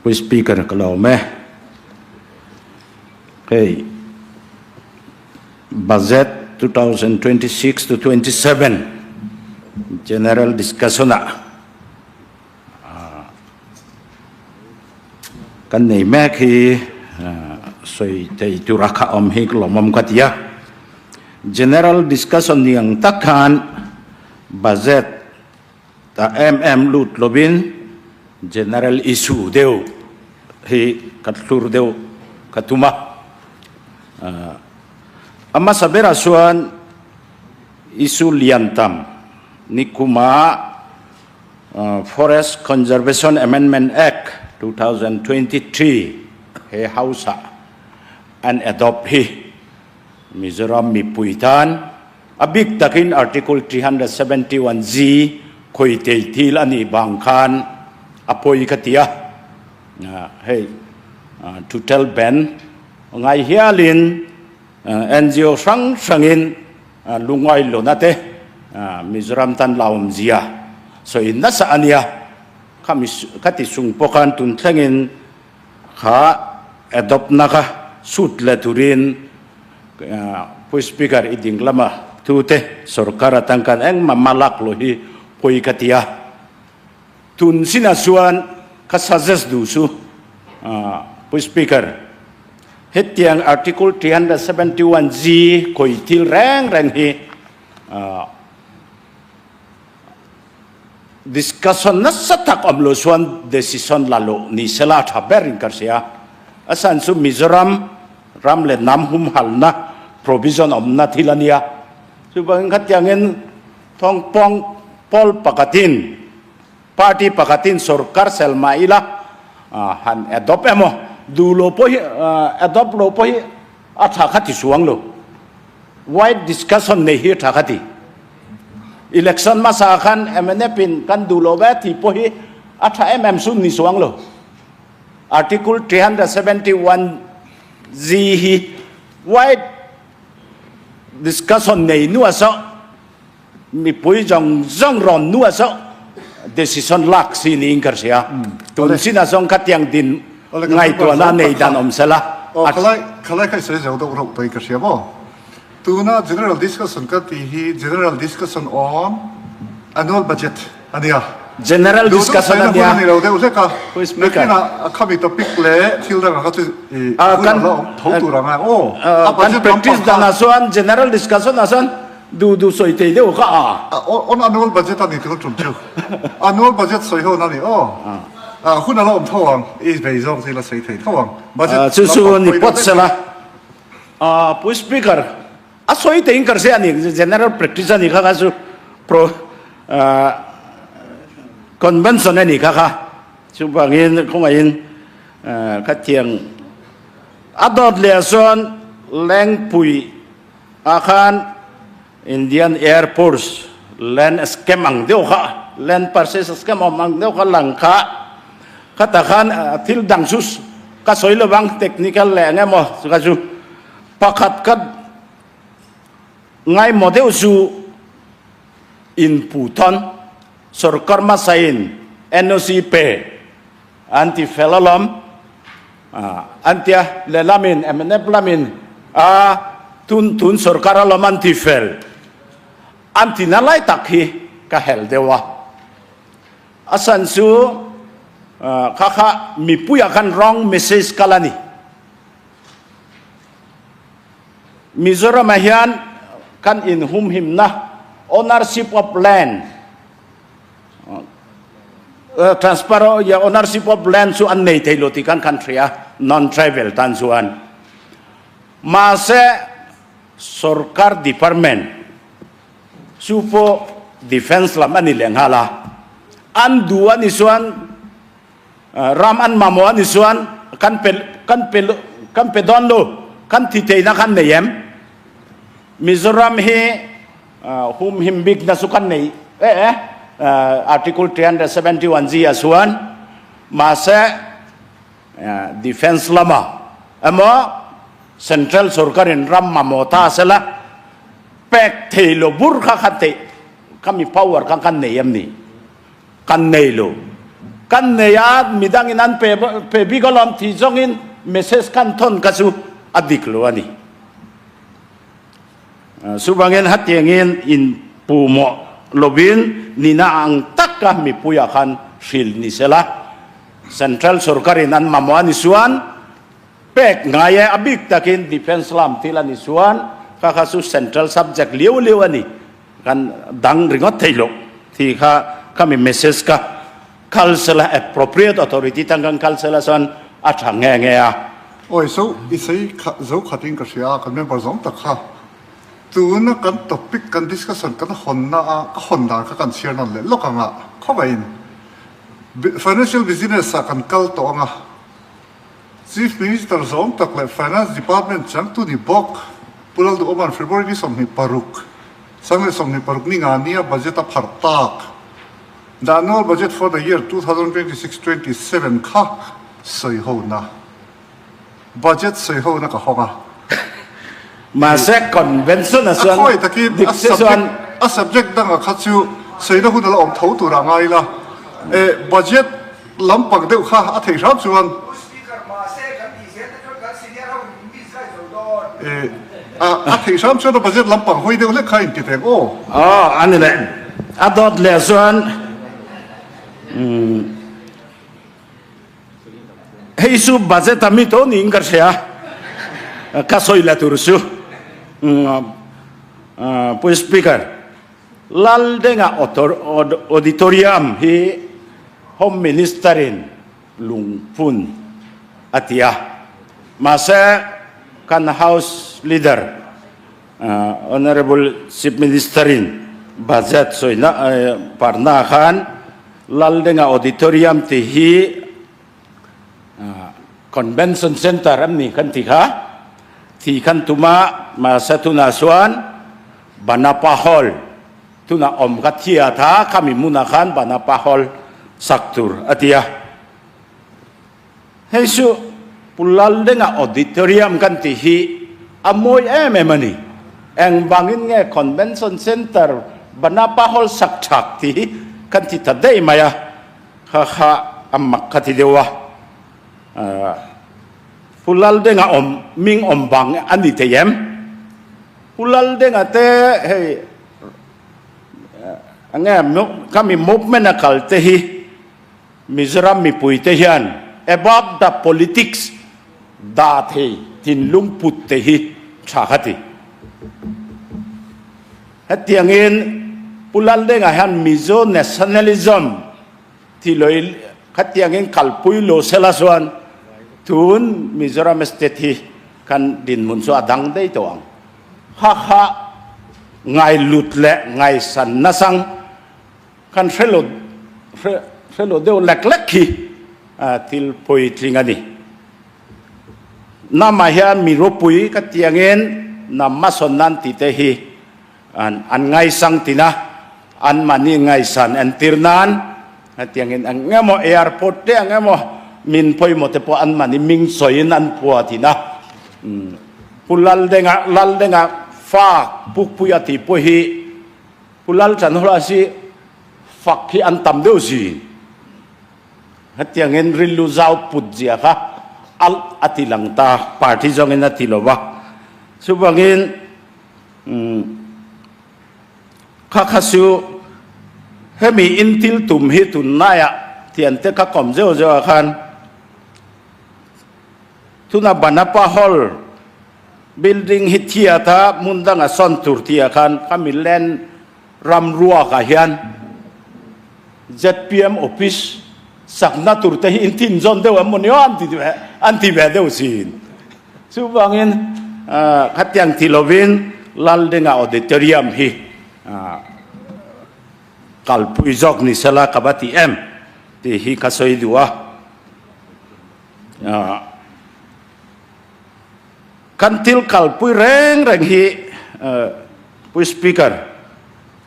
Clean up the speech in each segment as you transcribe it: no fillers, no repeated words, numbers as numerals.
Pu Speaker ka lo awm e. Hei Budget 2026 to 27 General Discussion ah kan nei mek hi sawi thei tura kha awm hi ka lawmawm ka ti a. General Discussion ni ang tak khan Budget ta em em lut lovin General Issue deuh hi ka thlur deuh ka tum a. A hmasa berah chuan issue lian tam nikuma Forest Conservation Amendment Act 2023 he House ah an adopt hi Mizoram mipui tan a bik takin Article 371 G khawitei thil a nih vang khan a pawi ka ti a. Hei total ban ngai hialin NGO hrang hrangin lungngai lona te Mizoram tan la awmzia sawi nasa a nia. Khami khati chung pawh khan tun thlengin kha adopt na kha sut leh turin Pu Speaker i ding lama thute sorkar atang khan engmah hma lak lo hi pawi ka ti a. Tun sinah chuan ka suggest duh chu Pu Speaker, hetiang Article 371 G khawi thil reng reng hi discussion nasa tak awm lo chuan decision la loh ni sela a tha ber in ka hria. A chhan chu Mizoram ram leh hnam humhalna provision awmna thil a nia. Chuvangin khatiangin Thawngpawng pawl pakhatin party pakhatin sorkar sel mah ila han adopt emaw duh lo pawh hi adopt lo pawh hi a tha kha ti suang lo. Wide discussion nei hi a tha kha ti. Election hmasa khan mnf in kan duh lo ve tih pawh hi a tha em em sun ni suang lo. Article 371 G hi wide Discussion nei nuah zawh, mipui zawng zawng rawn nuah zawh decision lak si niin ka hria. Tun chinah zawng khatiang din ngaihtuahna nei dan awm sela. Aw, khalai, khalai kha i sawi zo deuh rauh tawh in ka hria maw? Tuna general discussion ka tih hi general discussion on annual budget a nia. General discussion a nia. Duh duh sawi na hun a ni lo deuh hlek a. Nakinah khami topic leh thil dangah kha chu i hun a la awm tho tur ang a. Aw, a budget Kan practice danah chuan general discussion ah chuan duh duh sawi thei deuh kha a. On annual budget a ni tun tum chu. Annual budget sawi ho na ni aw. Hun a la awm tho ang. I vei zawk chu i la sawi thei tho ang. Budget Chu chu ni pawt sela. Pu Speaker, A sawi teiin ka hria a ni, general practice a ni kha kha chu pro convention a ni kha kha. Chuvangin khawngaihin khatiang a dawt leh chuan Lengpui ah khan Indian Air Force land scam ang deuh kha, land purchase scam awm ang deuh kha lang kha, khatah khan thil dang chu ka sawi lovang technical leh eng emaw chu kha chu. Pakhat ka ngaimawh deuh chu inpuhtawn sorkar hmasain NOC pe an ti fel alawm an tia, lehlamin mnf lamin a tun tun sorkar alawm an ti fel an ti na lai tak hi ka helh deuh a. A san chu kha kha mipuiah khan wrong message kal a ni. Mizoram-ah hian kan inhumhimna, ownership of land, transfer ownership of land chu an nei thei lo tih khan kan hria, non-tribal tan chuan. Mahse, sorkar department chu pawh defence lam a ni leh nghal a, an duh a ni chuan Ram an mamawh a ni chuan kan pe kan pe kan pe dawn lo, kan thi theihna khan nei em? Mizoram hi humhim bikna chu kan nei e e, Article 371 G ah chuan mahse defence lama emaw central sorkarin ram mamawh ta sela pek thei lo bur kha khan theih khami power kha kan nei em ni? Kan nei lo. Kan nei a, midangin an pe pe bik alawm tih zawngin message kan thawn kha chu a dik lo a ni. Chuvangin hetiangin inpuhmawh lovin nihna ang taka mipuiah khan hrilh ni sela, Central sorkarin an mamawh a ni chuan pek ngai e, a bik takin Defence lam thil a ni chuan kha kha chu Central subject liau liau a ni, kan dang ringawt thei lo tih kha khami message kha kal sela, appropriate authority tang khan kal sela chuan a tha nge nge a. Awi so i sei kha zo khat in ka hria a kan member zawng tak kha tuna kan topic kan discussion kan hawn na a ka hawn dan kha kan chhiar nawn leh lawk ang a khawngaihin financial business ah kan kal tawh ang a Chief Minister zawng tak leh Finance Department changtu ni bawk Pu Lalduhawma'n February ni 26 1026 ni nga nia budget a pharh tak. The annual budget for the year 2026-27 kha sawi ho na budget sawi ho na ka hawng a. Mahse convention a chuan A khawi takin dik a se chuan subject a subject dangah kha chu sawina hun a la awm tho tur a ngai la. E budget lampang deuh kha a theih hram chuan Pu Speaker, mahse kan tih zel te chuan kan senior ho in miss zai zo dawn. E a a theih hram chuan a budget lampang hawi deuh hlek kha a inti vek aw. Aw a ni leh. A dawt leh chuan umm hei chu budget a mi tawh niin ka hria ka sawi la tur chu umm Pu Speaker Laldenga Auditorium hi Home Minister in lungphun a ti a, mahse kan House Leader Honourable Chief Minister in budget sawina parna khan Laldenga Auditorium tih hi Convention Centre an ni kan ti kha, thi khan tuma mahse tunah chuan Banapa Hall tunah awm kha thiat a, khami hmunah khan Banapa Hall sak tur a ti a. Hei chu Pu Laldenga Auditorium kan tih hi a mawi em em a ni. Engvangin nge Convention Centre Banapa Hall sak thak tih hi kan ti ta daih mai a. Kha kha a mak ka ti deuh a, Pu Laldenga awm ming awm bang a ni thei em? Pu Laldenga te hei enge khami movement a kal te hi Mizoram mipui te hian above the politics dah thei thinlung put te hi tha ka ti. Hetiangin Pu Laldenga hian Mizo nationalism ti loi khatiangin kalpui lo sela chuan tun Mizoram state hi kan dinhmun chu a dang daih tawh ang. Kha kha ngai lut leh ngaisan nasang kan hre lo hre lo deuh lek lek hi thil puitling a ni. Namah hian mi ropui ka tiangin nam hmasawn nan tih te hi an ngaisang tin a, anmahni ngaihsan entir nan hetiangin eng emaw airport te eng emaw min pawimawh te pawh anmahni ming sawiin an phua thin a. Pu Laldenga, Laldenga fa Pukpui a tih pawh hi Pu Lalchanhawla hi fak hi an tam deuh zin. Hetiangin rilru zau put zia kha alh a ti lang ta, party zawngin a ti lo va. Chuvangin kha kha chu hemi intil tum hi tunlaiah thiante kha kawm zeuh zeuh ah khan tuna Banapa Hall building hi thiat a hmun danga sawn tur tih ah khan khami land Ram ruakah hian zpm office sakna tur te hi in thin zawn deuh em mawni aw an ti ve an ti ve deuh sin. Chuvangin khatiang ti lovin Laldenga Auditorium hi kalpui zawk ni sela ka va ti em tih hi ka sawi duh a. Kan thil kalpui reng reng hi Pu Speaker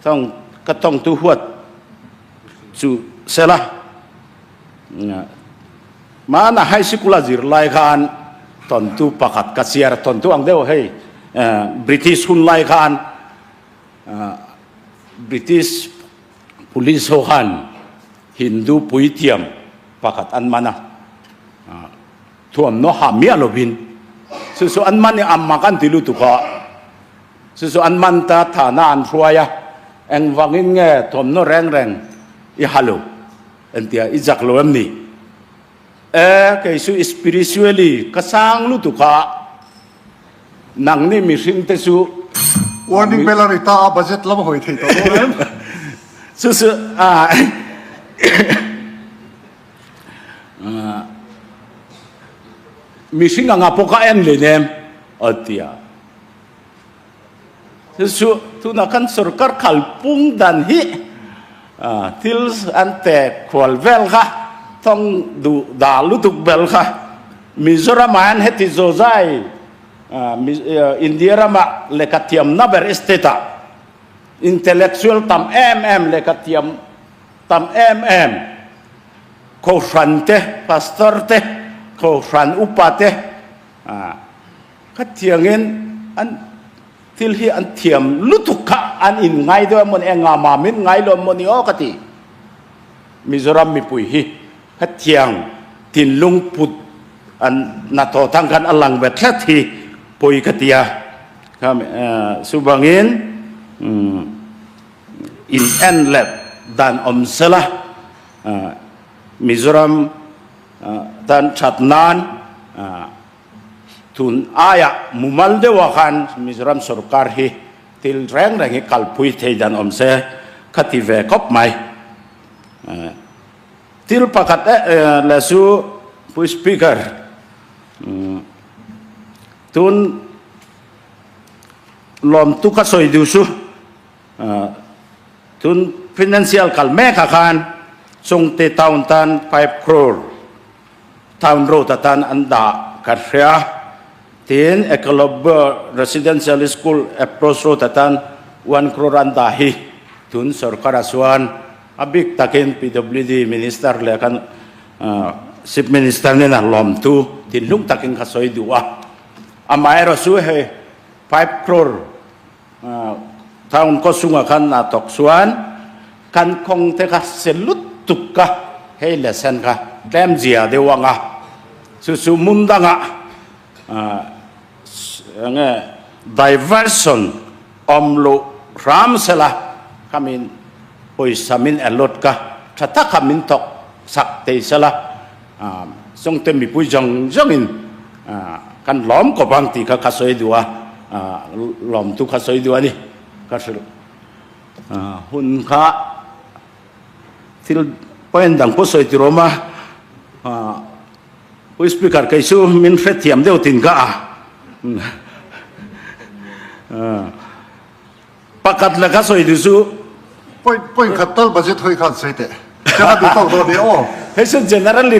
thawng ka thawngtu huat chu sela mana high sikul a zir lai khan tawntu pakhat ka chhiar tawntu ang deuh hei British hun lai khan British police ho khan Hindu puithiam. pakhat an man a, thuamhnaw ha miah lovin chu chu an man i a mak an ti lutuk a, chu chu an man ta thana an hruai a, engvangin nge thuamhnaw reng reng i ha lo entia i zak lo em ni? E kei chu spiritually ka sang lutuk a, nangni mihring te chu Warning bell a ri ta a, budget lam a hawi thei tawh dawn em? Chu chu a mihring anga pawh ka en leh nem a ti a. Chu chu tunah khan sorkar khalpung dan hi thil an pe khual vel kha thawng duh dah lutuk bel kha Mizoram ah hian heti zawzai India ramah lehkha thiamna ber state ah intellectual tam em em lehkha thiam tam em em kohhran te pastor te kohhran upa te Khatiangin an thil hi an thiam lutuk kha an in ngai deuh emaw ni enga mah min ngai lo emaw ni aw ka ti. Mizoram mipui hi khatiang thinlung put an hnathawh thang khan a lang ve thlet hi pawi ka ti a. Chuvangin in en leh dan awm sela Mizoram tan that nan Tun aiah mumal deuhah khan Mizoram sorkar hi thil reng reng hi kalpui thei dan awm se kha ti ve khawp mai. Thil pakhat leh chu Pu Speaker, tun lawmtu ka sawi duh chu tun financial kal mekah khan Chungte town tan 5 crore Town Road atan an dah ka hria. Tin, Ekalobber Residential School Approach Road atan 1 crore an dah hi tun sorkar-ah chuan a bik takin PWD Minister leh kan Chief Minister nena lawmtu thinlung takin ka sawi duh a. Amaherawh chu hei 5 crore Town khaw chungah khan a tawk chuan kan kawng te kha se lutuk ka hei leh sen kha tlem zia deuh ang a, chu chu hmun dangah enge diversion awm loh hram sela khamin pawisa min allot ka tha taka min thawk sak thei sela Chungte mipui zawng zawngin kan lawm kawp ang tih kha ka sawi duh a, lawmtu kha sawi duh a ni. Ka hrilh hun kha thil point dang pawh sawi tur awm a, Pu Speaker kei chu min hrethiam deuh tin ka a. Pakhat laka sawi duh chu. Point point khat tal budget hawi khan sawi teh. Ka duh tawk dawn e aw. Hei chu general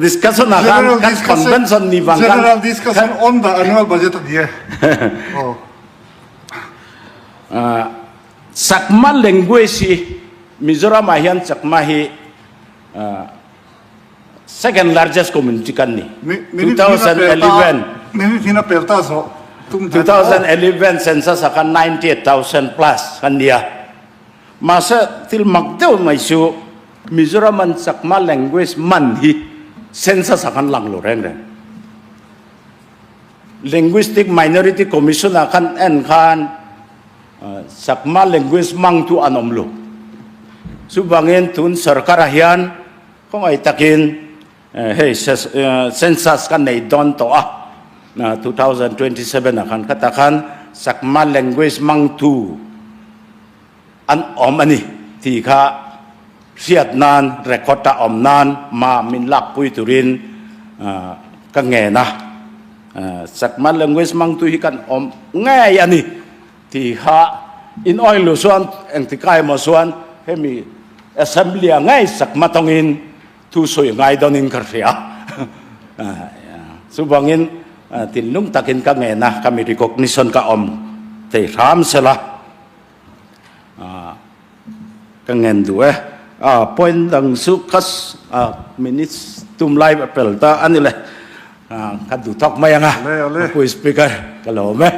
discussion ah khan kan convention ni vang khan. General discussion on the annual budget a ni e. Aw. Chakma language hi Mizoram ah hian Chakma hi Second largest community kan ni. 2011 2011 census ah khan 98,000 plus kan ni a. Mahse thil mak deuh mai chu Mizoram an Chakma language man hi census ah khan lang lo reng reng. Linguistic Minority Commission ah khan en khan Chakma language mang tu an awm lo. Chuvangin tun sarkar ah hian Khawngaih takin hei census kan nei dawn tawh a, 2027 ah khan khatah khan Chakma language hmangtu an awm a ni tih kha hriat nan record a awm nan ma min lakpui turin ka ngen a. Chakma language hmangtu hi kan awm ngei a ni. Ti kha in oil lu chuan engtikai emaw chuan hemi assembly a ngei sak matawngin thu sawi ngai dawnin ka hria. Chuvangin thinlung takin ka ngen a, ka mi recognition ka awm thei hram sela ka ngen duh e. Point dang chu ka minutes tum lai a pel ta a ni le. Ka duh tawk mai ang a, Pu Speaker, ka lawm e.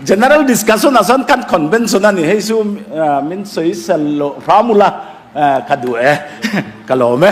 General discussion ah chuan kan convention a ni, hei chu min sawi sel loh hram ula ka duh e. Ka lawm e.